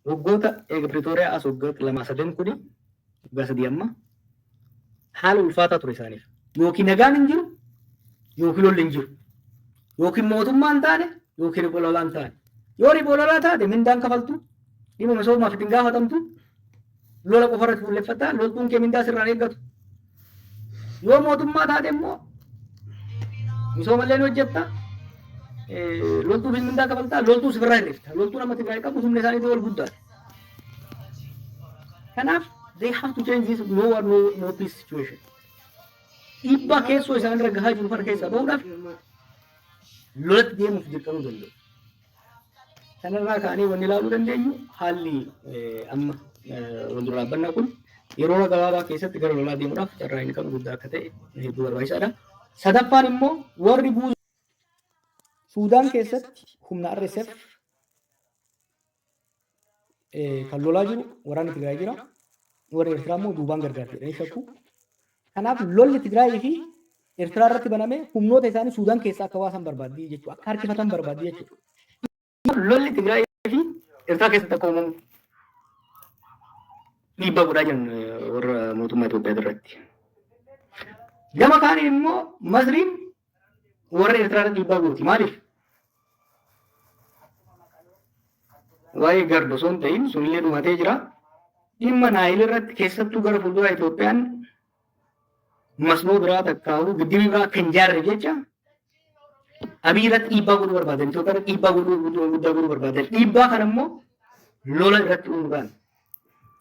Waggoota eega Piriitooriyaa as waggoota lamaa sadan kuni waggaa 3 amma haala ulfaataa ture isaaniif. Yookiin nagaan hin jiru yookiin lolli hin jiru. Yookiin mootummaa hin taane yookiin riphee lolaa hin taane. Yoo riphee lolaa taate mindaan kafaltu dhimma misoomaaf ittiin gaafatamtu lola qofa irratti fuulleffatta loltuun kee mindaa sirraan eeggatu. Yoo mootummaa taate immoo misooma illee ni hojjetta. Loltuufis mindaa kafaltaa loltuu sifirraa hir'ifta. Loltuun amma Tigraay qabu humna isaaniitii ol guddaadha. Kanaaf they have to change this no war no, no peace situation. Dhiibbaa keessoo isaan irra gahaa jiru kana keessaa bahuudhaaf lolatti deemuuf dirqamuu danda'u. Kanarraa kaanee wanni ilaaluu dandeenyu haalli amma wal dura dhaabbannaa kun yeroo gabaabaa keessatti gara lolaa deemuudhaaf carraa inni qabu guddaa akka ta'e hedduu barbaachisaadha. Sadaffaan immoo warri buusu Suudaan keessatti humna RSF kan lolaa jiru waraanni Tigraay jira. Warri Eertiraa immoo duubaan gargaarti jedhanii shakku. Kanaaf lolli Tigraayii fi Eertiraa irratti baname humnoota isaanii Suudaan keessaa akka baasan barbaaddi jechuudha. Akka harkifatan barbaaddi jechuudha. Lolli Tigraayii fi Eertiraa keessatti akka uumamu dhiibbaa godhaa jiran warra mootummaa Itoophiyaa irratti. Gama kaaniin immoo Masriin warra Eertiraa irratti dhiibbaa gooti. Maaliif? Waa'ee garba osoo hin ta'in sunillee dhumatee jira. Dhimma Naayil irratti keessattuu gara fuulduraa Itoophiyaan masnoo biraa takkaa'uu giddibii biraa akka hin jaarre jecha Abiy irratti dhiibbaa godhuu barbaadan. Itoophiyaa irratti dhiibbaa godhuu guddaa godhuu barbaadan. Dhiibbaa kana immoo lola irratti uumuudhaan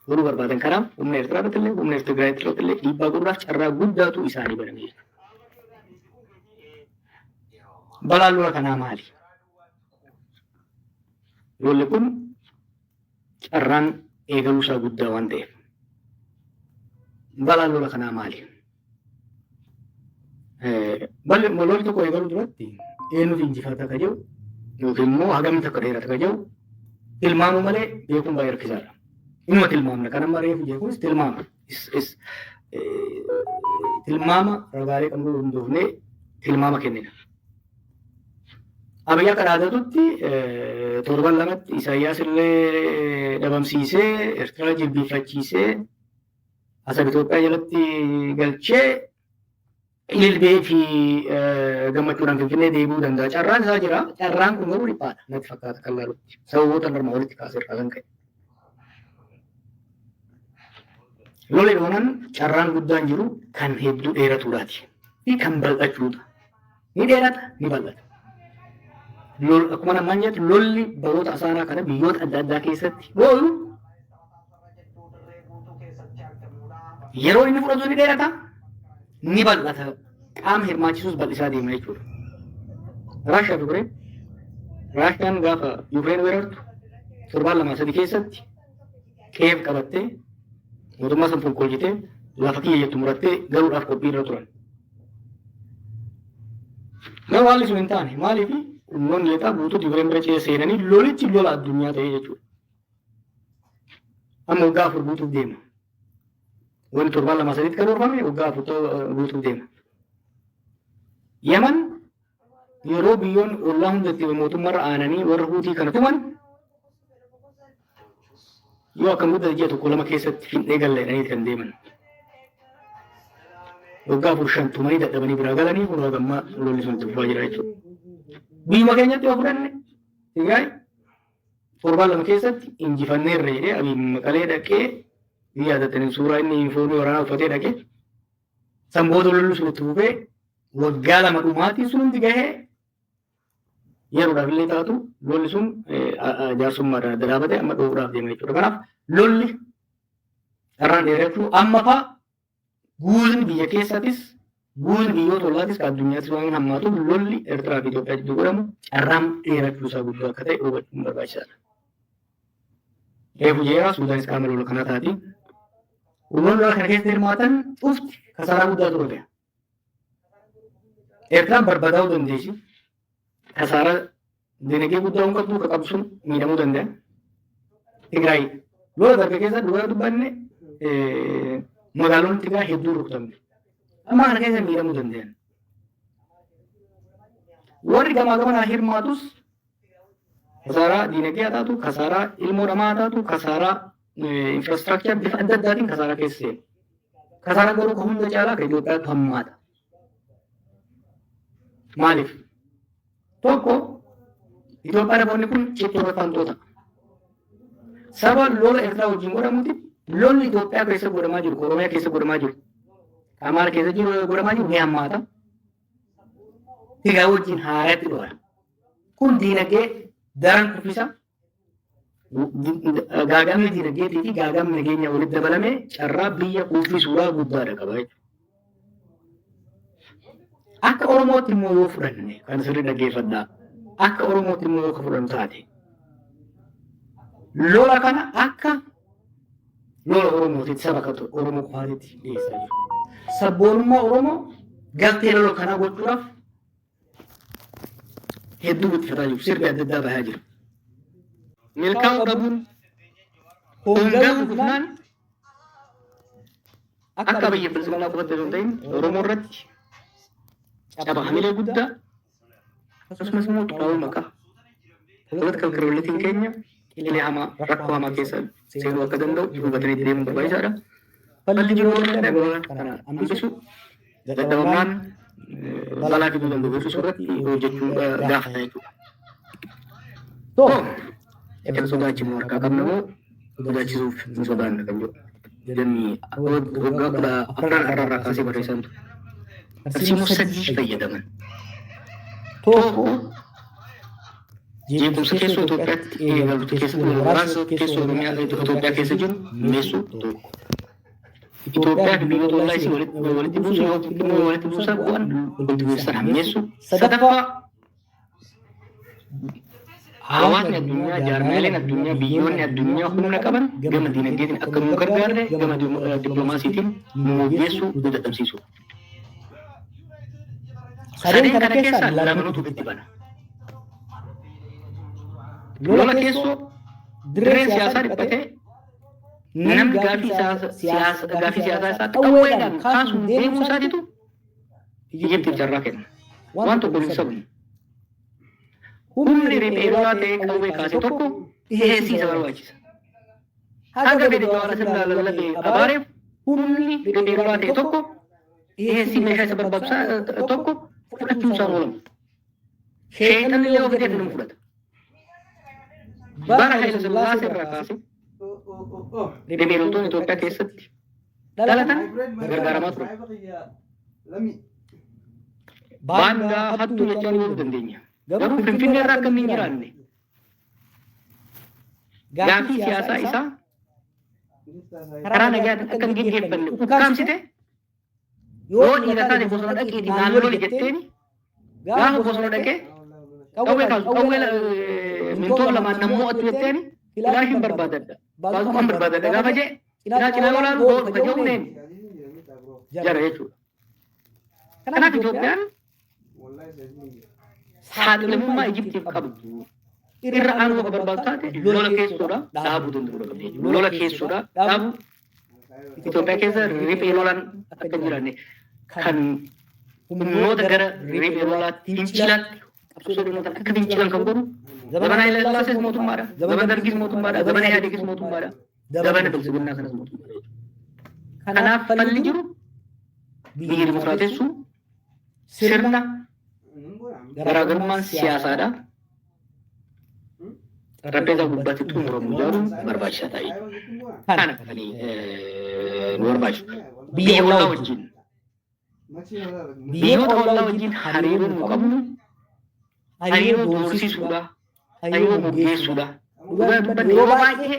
godhuu barbaadan. Kanaaf humna Eertiraa irratti illee humna Tigraay irratti illee dhiibbaa godhuudhaaf carraa guddaatu isaanii baname jechuudha. Balaan lola kanaa maali? Lolli kun carraan eegaluu isaa guddaa waan ta'eef. Balaan lola kanaa maali? Lolli tokko eegaluu duratti eenyutu injifata ka jedhu yookiin immoo hagamni takka dheerata ka jedhu tilmaamuu malee beekuun baay'ee rakkisaadha. Inuma tilmaamna. Kan amma reefu jedhu kunis tilmaama. Tilmaama ragaalee qabnu hundoofnee tilmaama kennina. Abiy akka dhaadatutti torban lamatti Isaayyaas illee dhabamsiisee Eertiraa jilbiiffachiisee Asab Itoophiyaa jalatti galchee ililbee fi gammachuudhaan Finfinnee deebi'uu danda'a. Carraan isaa jira. Carraan kun garuu dhiphaadha natti fakkaata kan laalutti. Sababoota armaan olitti kaase irraa kan ka'e. Lolli dhoonan carraan guddaan jiru kan hedduu dheeratuudhaati fi kan bal'achuudha. Ni dheerata, ni bal'ata. Lol, akkuma namaan jettu lolli baroota asaanaa kana biyyoota adda addaa keessatti booyu yeroo inni fudhatu ni dheerata, ni bal'ata. Qaama hirmaachisuus bal'isaa deema jechuudha. Raashiyaa fi Yukireen Raashiyaan gaafa Yukireen weerartu torbaan lamaa sadii keessatti Keev qabattee mootummaa san fonqolchitee lafa kiyya jettu murattee galuudhaaf qophii irra turan. Garuu haalli sun hin taane maaliif humnoonni lixaa guutuutti Yukireen bira ce'ee seenanii lolichi lola addunyaa ta'ee jechuudha. Amma waggaa 4 guutuuf deema. Wanti torbaan lamaa sadiitti karoorfame waggaa 4 guutuuf deema. Yaman yeroo biyyoonni ollaa hundatti mootummaarra aananii warra Huutii kana tuman yoo akkam guddate ji'a tokko lama keessatti finxee galla jedhanii kan deeman. Waggaa 4 5 tumanii dadhabanii biraa galanii kun hagammaa lolli sun itti fufaa jira jechuudha. Biyyuma keenyatti yoo fudhanne Tigraay torbaan lama keessatti injifanneerra jedhee Abiy Maqalee dhaqee ni yaadatanii suuraa inni yuunifoormii waraanaa uffatee dhaqee san booda lolli sun itti fufee waggaa 2 dhumaatiin sun hundi gahee yeroodhaaf illee taatu lolli sun jaarsummaadhaan adda dhaabate amma dho'uudhaaf deema jechuudha. Kanaaf lolli carraan dheerachuu amma fa'a guuzni biyya keessattis guuzni biyyoota ollaatis kan addunyaattis waan hammaatuuf lolli Eertiraa fi Itoophiyaa gidduu godhamu carraan dheerachuu isaa guddaa akka ta'e hubachuun barbaachisaadha. Reefu jeeraa Suudaanis qaama lola kanaa taati. Humnoonni lola kana keessatti hirmaatan cufti kasaaraa guddaa ture gaha. Eertiraan barbadaa'uu dandeessi. Kasaaraa dinagdee guddaa hin qabdu, ka qabdu sun miidhamuu danda'a. Tigraay lola darbe keessa dhugaa dubbanne magaalonni Tigraay hedduu rukutamte. Amma kana keessa miidhamuu danda'an. Warri gamaa gamanaa hirmaatus Kasaaraa diinagdee haa taatu, kasaaraa ilmoo namaa haa taatu, kasaaraa infrastructure bifa adda addaatiin kasaaraa keessa seenu. Kasaaraa garuu kan hunda caalaa kan Itoophiyaatu hammaata. Maaliif? Tokko, Itoophiyaa namoonni kun cittoo fantoota. Saba lola Eertiraa wajjin godhamuti lolli Itoophiyaa keessa godhamaa jiru, Oromiyaa keessa godhamaa jiru, Amaara keessa jiru godhamaa jiru ni hammaata. Tigraay wajjin haaraatti dho'a. Kun diinagdee daran kuffisa. Gaagamni diinagdeetii fi gaagamni nageenya walitti dabalamee carraa biyya kuffisuudhaa guddaadha qaba jechuudha. Akka Oromootti immoo yoo fudhanne, kan sirrii dhaggeeffadhaa. Akka Oromootti immoo yoo fudhannu taate, lola kana akka lola Oromootitti, saba Oromoo qofaatitti dhiyeessaa jiru. Sabboonummaa Oromoo galtee lola kanaa gochuudhaaf hedduu guddifataa jiru. Sirbi adda addaa bahaa jira. Milkaa'uu dhabuun, hongaa'uu dhufnaan, akka biyya bilisiginaa qofatti osoo hin ta'in Oromoo irratti caba hamilee guddaa, akkasumas immoo xuraa'uu maqaa, political credibility keenya qilee hamaa, rakkoo hamaa keessa seenuu akka danda'u hubatanii itti deemuun barbaachisaadha. Balli jiru yoo danda'e lola kana hambisu, dadhabamnaan balaa fiduu danda'u hir'isuu irratti hojjechuu gaafata jechuudha. Erga sodaachifnu harkaa qabna moo sodaachisuuf hin sodaanna kan jedhu. Jedhanii waggaa 14 har'arraa kaasee barreessan ture. Tarsiimoo sadii fayyadaman. Tokko, jeequmsa keessoo Itoophiyaatti eegalu keessatti, waraansa keessoo Oromiyaa Itoophiyaa keessa jiru meessuu tokko. Itoophiyaa fi biyyoota ollaa isii walitti buusu yookiin immoo walitti buusaa bu'an walitti buusan hammeessu. Sadaffaa, hawaasni addunyaa, jaarmiyaaleen addunyaa, biyyoonni addunyaa humna qaban gama diinagdeetiin akka nu gargaarre gama dippiloomaasiitiin nu moggeessuu, nu dadhabsiisu. Sadeen kana keessaa lamanutu itti bana. Lola keessoo dirreen siyaasaa dhiphatee namni gaafii siyaasaa isaa qawweedhaan kaasuun deemuu isaatiitu Ijiptiif carraa kenna. Waan tokko hin sabnu. Humni riphee lolaa ta'ee qawwee kaase tokko dhiheessii isa barbaachisa. Haga fedhe Jawaar asirraa lallabee abaareef, humni riphee lolaa ta'e tokko dhiheessii meeshaa isa barbaachisaa tokko fudhachuun isaan oolamu. Sheexanni illee of fideef nama fudhata. Bara Haayila Sillaasee irraa kaasee riphee loltoonni Itoophiyaa keessatti dhalatan gargaaramaa turan. Baandaa, hattuu jechaa ooluu dandeenya. Garuu Finfinnee irraa akka inni hin jiraanne, gaaffii siyaasaa isaa karaa nagaatiin akka hin geggeeffanne ukkaamsite. Yoo dhiira taate bosona dhaqiitii naan loli jetteeni, gaafa bosona dhaqee qawwee kaasu, qawwee mintoo lamaan nan mo'attu jetteeni, filaashiin barbaadadha, baazuqaan barbaadadha gaafa jee, cinaa cinaa yoo laalu dhufa je'uun jara jechuudha. Kanaaf Itoophiyaan saaxilamummaa Ijiptiif qabdu irra aanuu akka barbaadu taate lola keessoodha dhaabuu danda'uu qabdi jechuudha. Lola keessoodha dhaabuu, Itoophiyaa keessa riphee lolaan akka hin jiraanne, kan humnoota gara riphee lolaatti fincilaatti qabsoo hidhannootaan akka fincilan kan godhu zamana Haayila Sillaasees mootummaadha, zamana Dargis mootummaadha, zamana Ihaadegis mootummaadha, zamana Biltsiginnaa kanas mootummaadha jechuudha. Kanaaf falli jiru biyya dimokiraatessuu, sirna garaagarummaan siyaasaadha xarapheezaa gubbaatti xumuramu ijaaruun barbaachisaa ta'e. Kana kan nu barbaachisu. Biyya ollaa wajjin, biyyoota ollaa wajjin hariiroo nu qabnu hariiroo doorsisuudha, hariiroo moggeessuudha. Dhugaa dubbanne, yeroo baay'ee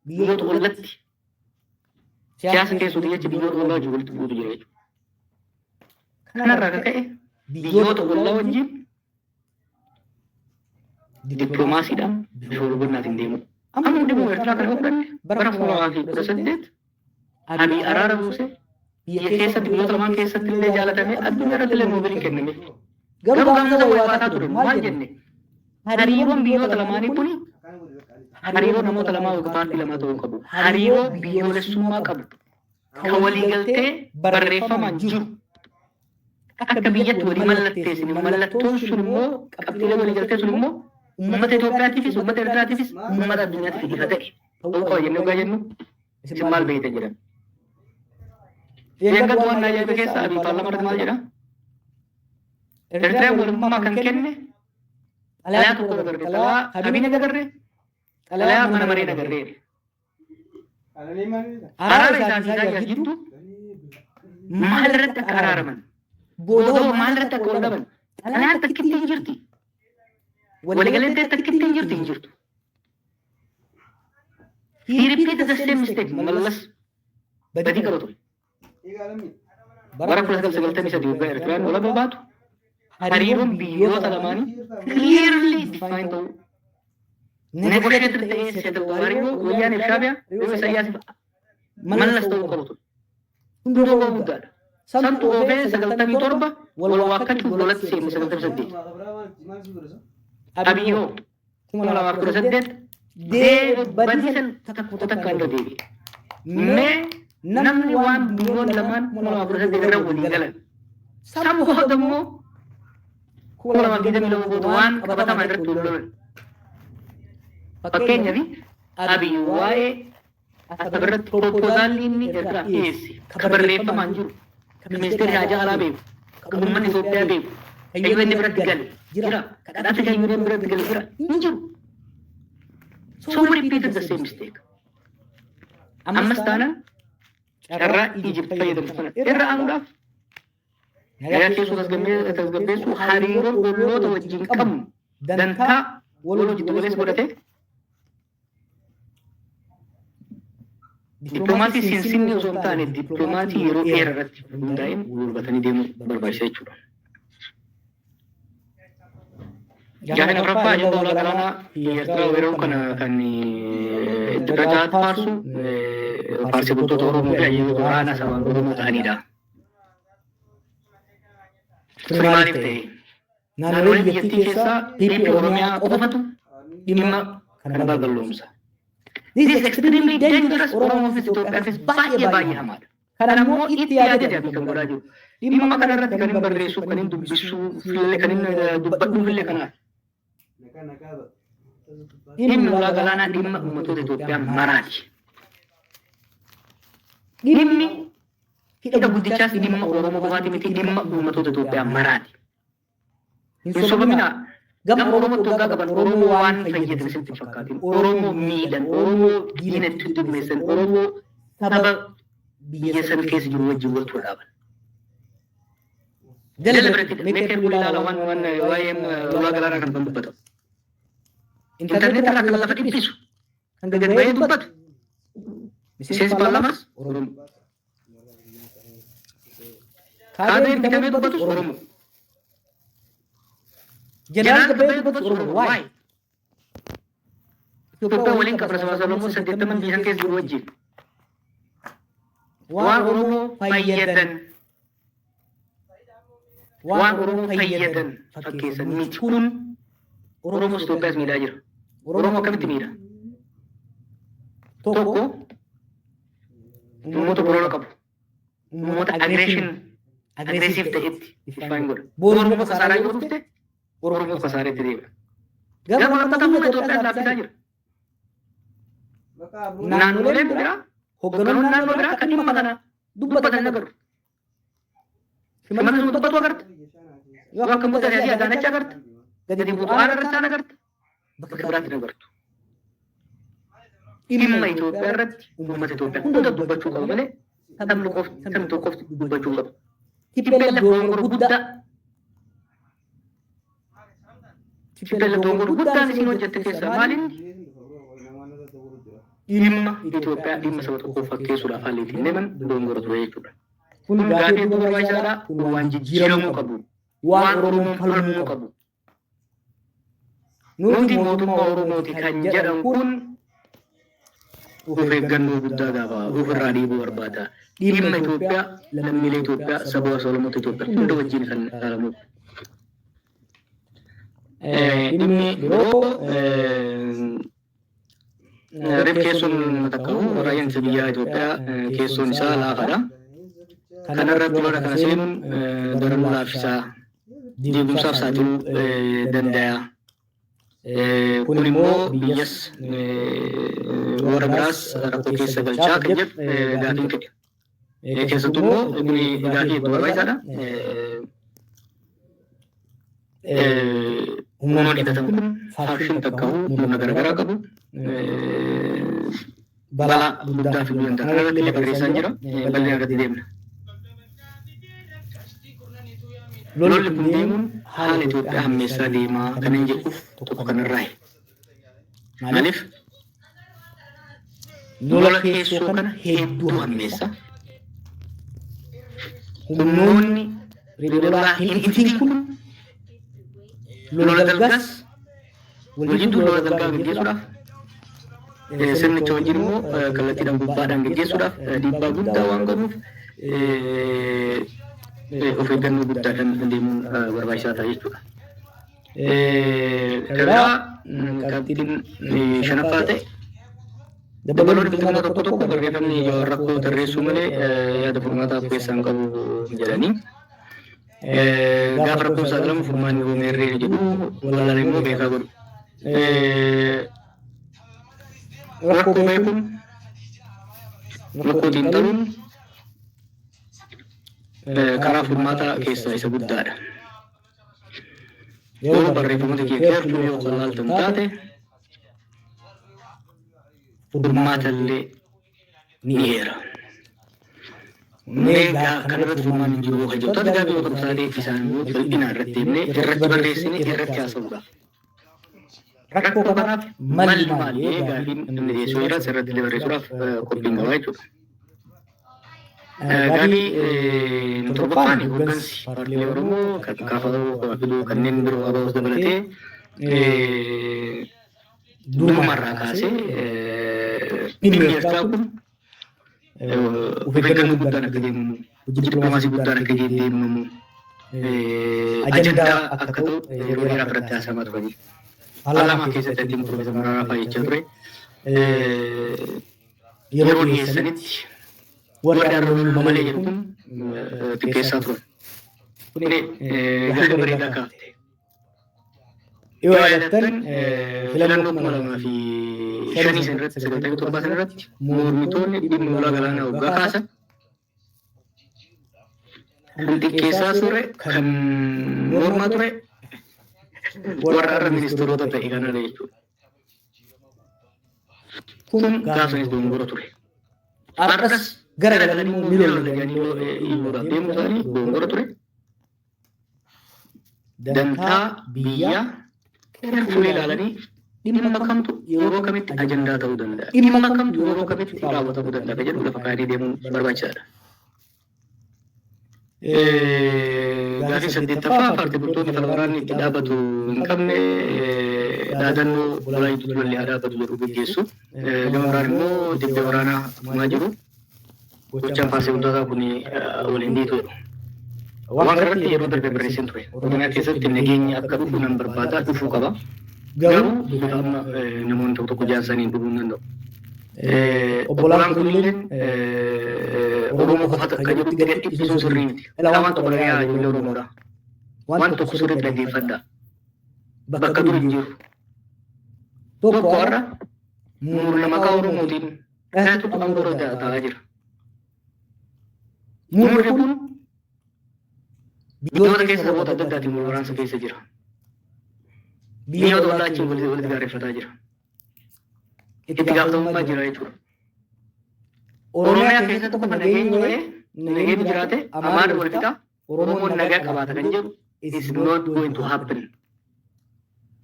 biyyoota ollatti siyaasa keessootii jecha biyyoota ollaa wajjin walitti bu'uutu jira jechuudha. Kanarraa kan ka'e biyyoota ollaa wajjin dippiloomaasiidhaan bifa wal hubannaatiin deemu. Amma dhimma Eertiraa kana yoo fudhanne, bara 2018 Abiy araara buuse, biyya keessatti, biyyoota lamaan keessatti illee jaalatamee, addunyaa irratti illee noobeeliin kenname. Garuu gaafa sana waywaataa ture maal jenne? Hariiroon biyyoota lamaanii kuni hariiroo namoota lamaa yookiin paartii lamaa ta'uu qabu. Hariiroo biyyoolessummaa qabu kan waliigaltee barreeffamaan jiru akka biyyatti walii mallatteessine, mallattoon sun immoo, qabxiilee waliigaltee sun immoo Uummata Itoophiyaatiifis, uummata Eertiraatiifis, uummata addunyaatiif ifa ta'e ta'uu qaba jennee dhugaa jennu isin maal beektan jedhan. Eeggattu waan ajaa'iba keessa Abiy paarlaamaa irratti maal jedha? Eertiraan walabummaa kan kenne xalayaa tokko agarre, xalayaa kabinee agarre, xalayaa mana maree agarre. Araara isaa fi Isaayyaas jidduu maal irratti akka araaraman, booda maal irratti akka wal dhaban, xalayaan takkitti hin jirti. Waliigalteen takkitti hin jirti, hin jirtu. He repeated the same mistake. Mallas badii qaba ture. Bara 1993 waggaa Eertiraan walaba baatu hariiroon biyyoota lamaanii clearly defined ta'uu, negotiated ta'ee settle ta'uu, hariiroo Wayyaanee fi Shaabiyaa, hariiroo Isaayyaas fi Mallas ta'uu qabu ture. Hunduu guddaadha. Santu oofee 97 wal waakkachuuf lolatti seenne 98. Abiyyoo 2018 badii san takka takka irra deebi'e. Mee namni waan biyyoon lamaan 2018 irra walii galan, san booda immoo 2022 booda waan qabataman irratti wal lolan. Fakkeenyaaf, Abiy waa'ee Asab irratti proposalli inni Eertiraaf dhiyeesse ka barreeffamaan jiru, ka ministeerri haajaa alaa beeku, ka uummanni Itoophiyaa beeku, ka UN biratti gale jira, ka African Union biratti gale jira? Hin jiru. So we repeated the same mistake. Ammas taanaan carraa Egypt fayyadamtu kana irra aanuudhaaf nagaa keessoo tasgabbeessuu, hariiroon olloota wajjin qabnu dantaa waloo jiddu galeessa godhatee, dippiloomaasii sinsinni osoo hin taane dippiloomaasii yeroo dheeraa irratti hundaa'een wal hubatanii deemuu barbaachisa jechuudha. Gaafiin afuraffaa ajandaa ulaa galaanaa fi Eertiraa weeraruu kana kan itti irra caalaatti faarsu faarsee bultoota Oromoo fi hayyoota waraanaa sabaan Oromoo ta'anidha. Kuni maaliif ta'e? Naannolee biyyattii keessaa PP Oromiyaa qofatu dhimma kana balballoomsa. This is extremely dangerous. Oromoofis Itoophiyaafis baay'ee baay'ee hamaadha. Kana immoo itti yaadee kan godhaa jiru. Dhimma kana irratti kan hin barreessuuf, kan hin dubbisuuf illee, kan hin dubbadhuuf illee kanaaf. Dhimmi ulaa galaanaa dhimma uummattoota Itoophiyaa maraati. Dhimmi hidha guddichaas dhimma Oromoo qofaati miti, dhimma uummattoota Itoophiyaa maraati. Hin sobaminaa. Gama Oromootti waggaa qaban Oromoo waan fayyadan isinitti hin fakkaatin. Oromoo miidhan, Oromoo diina itti hundummeessan, Oromoo saba biyya san keessa jiru wajjin wal dhaaban. Deliberately mee carefully ilaala waan waa'ee ulaa galaanaa kan dubbatamu. Intarneetii irraa kan lafa dhiphisu, kan gadi bahee dubbatu miseensi paarlaamaas Oromoo. Kaadreen bitamee dubbatus Oromoo. Jeneraal bahee dubbatus Oromoo. Waa'ee Itoophiyaa waliin qabna sabaa sablammoota 80 biyya san keessa jiru wajjin. Waan Oromoo fayyadan, waan Oromoo fayyadan fakkeessan miti. Kun Oromoos Itoophiyaas miidhaa jira. Oromoo akkamitti miidha? Tokko, uummata bolola qabu. Uummata aggression aggressive ta'etti define godha. Boru immoo kasaaraa yoo dhufte Oromoo kasaareetti deema. Gama lammataa immoo Itoophiyaan laaffisaa jira. Naannoleen biraa, hogganoonni naannoo biraa kan dhimma kana dubbatan hin agarru. Shimallis dubbatu agarta. Yoo akka mudate asii Adaanach agarta. Gadi buutu aanaa irratti isaan agarta. Bakka biraatti hin agartu. Dhimma Itoophiyaa irratti uummata Itoophiyaa hunda dubbachuu qaba malee sabni qofti, sabni tokko qofti dubbachuu qabu. TPLF dogongora guddaa, TPLF dogongora guddaan isin hojjette keessaa maali? Dhimma Itoophiyaa dhimma saba tokkoo fakkeessuudhaaf haalli ittiin deeman dogongora ture jechuudha. Kun gaafii hedduu barbaachisaadha. Kun waan jijjiiramuu qabu. Waan Oromoon falmuu qabu. Nuti mootummaa Oromooti kan jedhan kun of eeggannoo guddaa gaafa ofirraa dhiibuu barbaada. Dhimma Itoophiyaa, lammiilee Itoophiyaa, saba sablammoota Itoophiyaa hunda wajjin kan ilaalamudha. Dhimmi biroo RIP keessoon takkaa'u raayyaan ittisa biyyaa Itoophiyaa keessoon isaa laafaadha. Kana irratti lola kana seenuun daranuu laaffisaa, diigumsaaf saaxiluu danda'a. Kun immoo biyyas warra biraas rakkoo keessa galchaa kan jedhu gaafiin fedhe. Keessattuu immoo kun gaafii hedduu barbaachisaadha. Humnoonni hidhatan kun faction takkaa'u humna garaagaraa qabu. Balaa guddaa fiduu danda'a. Kana irratti illee barreessaan jira. Bal'inaan irratti deemna. Lolli kun deemuun haala Itoophiyaa hammeessaa deemaa kan hin jedhuuf tokko kanarraayi. Maaliif? Lola keessoo kana hedduu hammeessa. Humnoonni lolaa hin ifitin kun lola dalgaas wal jidduu lola dalgaa gaggeessuudhaaf, sirnicha wajjin immoo kallattiidhaan gubbaadhaan gaggeessuudhaaf dhiibbaa guddaa waan qabuuf, of eeggannoo guddaadhaan deemuun barbaachisaa ta'a jechuudha. Kabiraa qabxiin shanaffaa ta'e, dabaloonni filannoo tokko tokko barreeffamni rakkoo tarreessuu malee yaada furmaataa of keessaa hin qabu jedhanii, gaafa rakkoon saaxilamu furmaanni hoomeerree jedhu, walaalaan immoo beekaa godhu. Rakkoo beekuun, rakkoo xiinxaluun karaa furmaataa keessaa isa guddaadha. Yoo barreeffamoota kee carefully yoo kan laaltan taate, furmaata illee ni heera. Mee kanarratti furmaanni hin jiru yoo kan jedhu taate, gaaffii yoo ta'u taate, isaan immoo bal'inaan irratti deemnee irratti barreessine irratti haasa'uudhaaf. Rakkoo kanaaf malli maali? Gaaffiin namni dhiyeessuu jira, irratti illee barreessuudhaaf qophiin qabaa jechuudha. Gaaffii torbaffaan, hooggansi paartiilee Oromoo kan KFO fiduu kanneen biroo ABOs dabalatee durumarraa kaasee dhimmi Eertiraa kun of eeggannoo guddaan akka deemamu, hojii dippiloomaasii guddaan akka deemamu, ajandaa akka ta'u yeroo dheeraaf irratti haasa'amaa turanii. Paarlaamaa keessatti ittiin Piroofeesar Mararaa fa'aa jechaa ture. Yeroo dhiyeessanitti warri har'a malee jedhu kun xiqqeessaa turan. Kuni gaaffii bareedaa kaafte. Yoo yaadattan, filannoo 2005 san irratti, 97 san irratti, mormitoonni dhimma ulaa galaanaa waggaa kaasan kan xiqqeessaa ture, kan mormaa ture warra har'a ministeerota ta'e kanadha jechuudha. Kun gaafanis dogongora ture. Har'as gara galanii immoo ni lolla jedhanii iyyuudhaaf deemuu isaanii dogongora ture. Dantaa biyyaa carefully ilaalanii dhimma kamtu yeroo kamitti ajandaa ta'uu danda'a, dhimma kamtu yeroo kamitti raawwatamuu danda'a kan jedhu lafa kaa'anii deemuun barbaachisaadha. Gaaffii saddeettaffaa, paartii bultoonni fala waraanni itti dhaabatu hin qabne dhaadannoo lolaa jidduutti lolli haa dhaabbatu jedhu gaggeessu. Gama biraan immoo dibbee waraanaa akkumaa jiru. Gochaan faarsee bultootaa kun wal hin dhiitu jedhu. Waan kanarratti yeroo darbe barreesseen ture. Oromiyaa keessatti nageenyi akka dhufu nan barbaada, dhufuu qaba. Garuu bifa amma namoonni tokko tokko jaarsaniin dhufuu hin danda'u. Obbolaan kunillee Oromoo qofa akka jedhutti gadi dhiphisuun sirrii miti. Ilaa, waan tokko dhagayaa, ijoollee Oromoodha. Waan tokko sirriitti dhaggeeffadhaa. Bakka dur hin jiru. Tokko, har'a murna maqaa Oromootiin dhahatu aangoo irra taa'aa jira. Murni kun biyyoota keessa saboota adda addaatiin wal waraansa keessa jira. Biyyoota ollaa achiin walitti gaarreeffataa jira. Itti gaafatamummaa jira jechuudha. Oromiyaa keessatti qofa nageenyi bahee, nageenyi jiraate, Amaarri wal fixaa, Oromoon nagaa qabaata kan jedhu is not going to happen.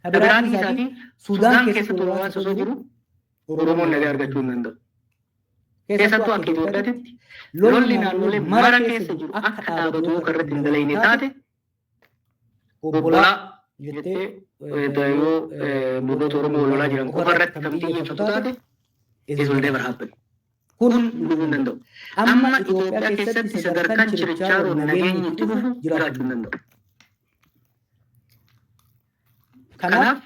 Kabiraan isaatii Sudaan keessatti wal waraansa osoo jiru Oromoon nagaa argachuu hin danda'u. Keessattuu akka Itoophiyaatti lolli naannolee mara keessa jiru akka dhaabatu yoo irratti hin dalayne taate, obbolaa jettee yoo murnoota Oromoo lolaa jiran qofa irratti kan xiyyeeffatu taate, it will never happen. Kun dhufuu hin danda'u. Amma Itoophiyaa keessatti sadarkaan chirichaaroon nageenyi itti dhufu jiraachuu hin danda'u. Kanaaf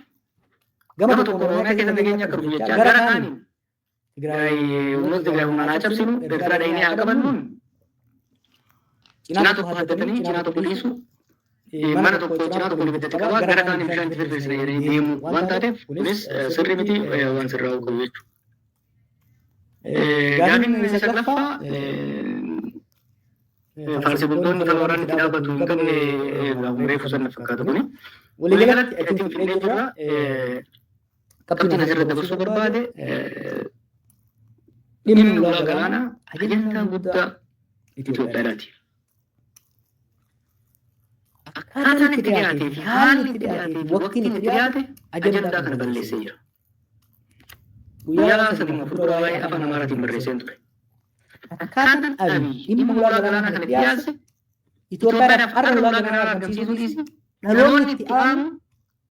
gama tokko Oromiyaa keessa nageenyi akka dhufu jechaa, gara kaaniin Tigraay, humnoota Tigraay humnaan haa cabsinu, Eertiraa dhaynee haa qabannuun, cinaa tokko haddatanii cinaa tokko dhiisu Mana tokko cinaa tokko ibiddatti qabaa gara kaan bishaan itti firfirsina jedhanii deemu waan taateef, kunis sirrii miti, waan sirraa'uu qabu jechuudha. Gaafiin saglaffaa, faarsee bultoonni kan waraanni itti dhaabbatu hin qabne, reefu sana fakkaata kuni. Waliigalatti ittiin fidnee jirra. Qabxiin asirratti dabarsuu barbaade, dhimmi ulaa galaanaa ajandaa guddaa Itoophiyaadhaati. Akkaataan itti dhiyaatee fi haalli itti dhiyaatee fi waqtiin itti dhiyaate ajandaa kana balleessee jira. Guyyaa 3 fuuldura waa'ee afaan Amaaraatiin barreesseen ture. Akkaataan Abiy dhimma ulaa galaanaa kana dhiyaase, Itoophiyaadhaaf har'a ulaa galaanaa argamsiisuu dhiisi, dhaloonni itti aanu